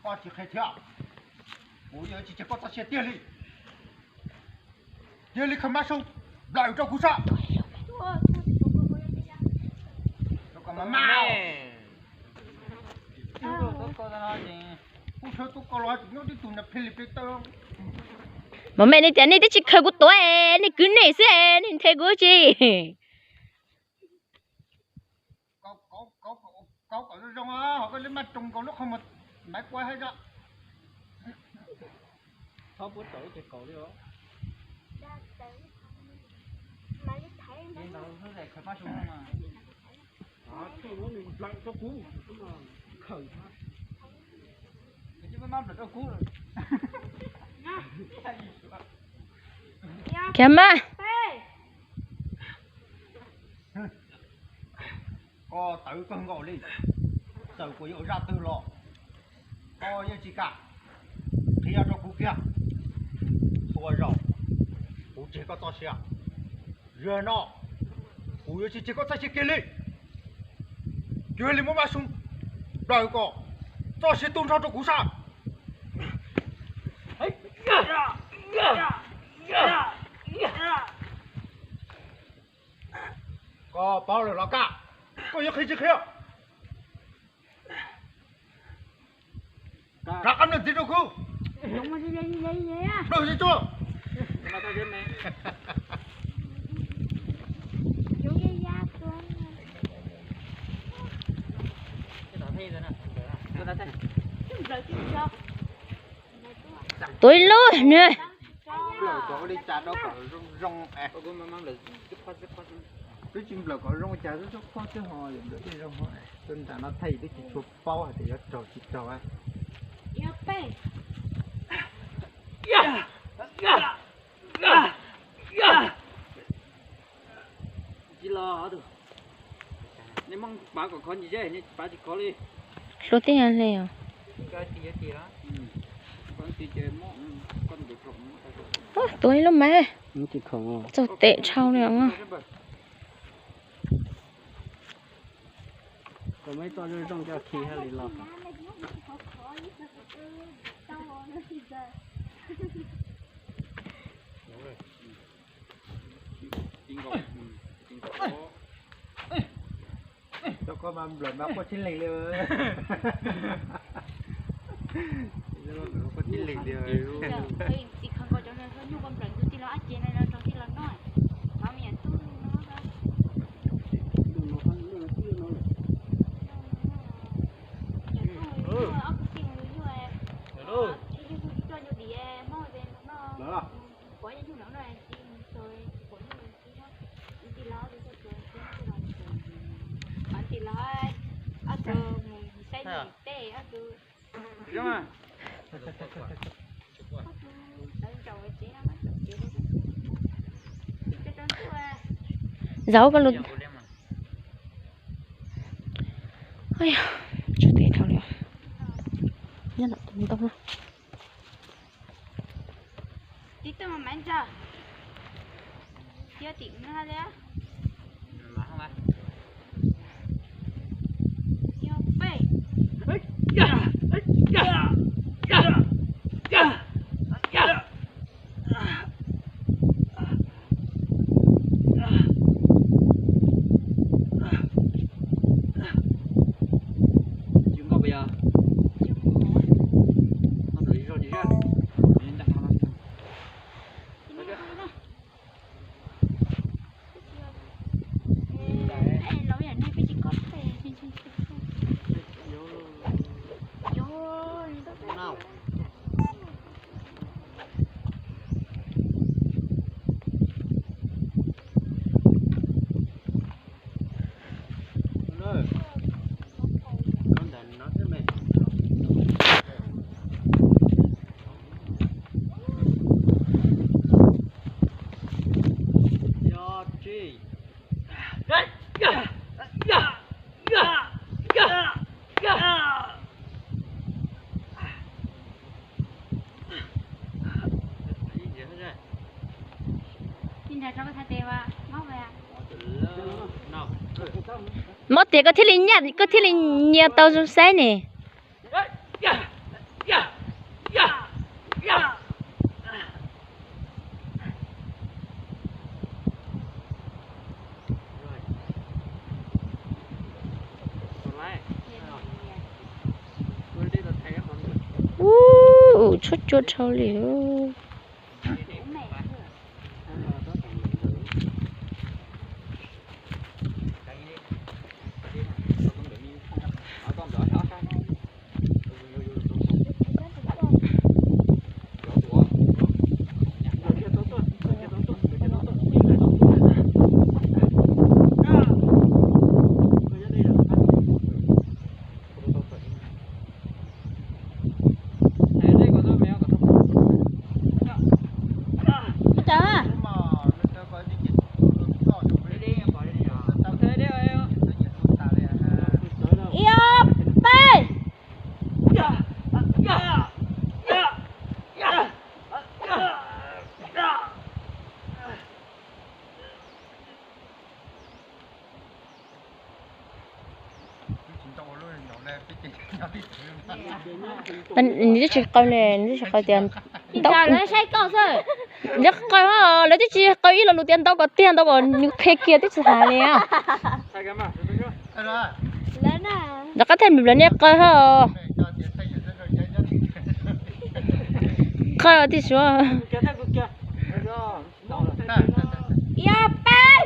Koj tsis qhia thiab, kuv yuav tsis tseg koj txoj sia tiag li. Cia li khaws mab soo nplawm rau kuv saib. Mas mej, nej tias nej twb tsis khaws kuv tuav, nej kwv nej xwb, nej nthe kuv tsi. Kauv kom zoo zoo, ho koj li maj roos nkaus lub qhov muag maiv kuav hab zog. Khiav mas. Koj tawv kawg nkaus li, txawm kuv yuav ua zaj twg los koj yeej tsis kam qhia rau kuv kiag. Txhua zaus kuv tseg koj txoj sia, zaum no kuv yuav tsis tseg koj txoj sia kiag li. Cia li muab mab soo nplawm kom txoj sia tu nrho rau kuv saib. Koj paub lawm los kaj, koj yuav qhia tsis qhia? Rov qab nplawm ntxiv rau kuv. Nplawm ntxiv tso. Tuav ib lub nws. Nplawm cov ua li cas rau kom zoo zoo es. Twb tsis nplawm kom zoo cas, twb txhob qhuab xwb ho nplawm tej zoo. Tuaj nram no thaij twb tsis tshua paub hais tias yuav raug tsis raug. Hlub tib yam li os. Tuav ib lub mas. Txaus tes dhau li os. Cov koj mas nplawm mas quaj tsis lees li. Quaj tsis lees li. Txiv khaws nkaus cov nyuj koj nplawm tus tij laug ab ces no rau tij laug noj. Thov me nyuam tub no. Nyuam tub mus yuav nyuj, ob kwv tij mus yuav nyuj, tsis yog tsis coj nyuj dim hmoob ces mus noj, pov nyuj lawm no tsis mus txog pov nyuj tsis nyob. Tij laug tij laug tij laug, tij laug ob tug mus saib nim tej ob tug. Zaum koj lub. Tsaus tes dhau li. Nyob no tus ntoo no. Tib tug mas maiv ntsa. Thiab tim no li. Yog peb. Mob tias koj thiaj li nyiam, koj thiaj li nyiam tau zoo saib ne. Ub, tshuab cua dhau li. Ib ob peb. Nws twb tsis qw li, nws twb tsis qw tias ntau. Nws qw, lawv twb tsis qw ib lo lus tias ntau kom tiag ntau kom nws qhia kiag twb tsis hais li. Rov qab thaij nws lawv nej qw ho. Qw tib suav. Ib ob peb.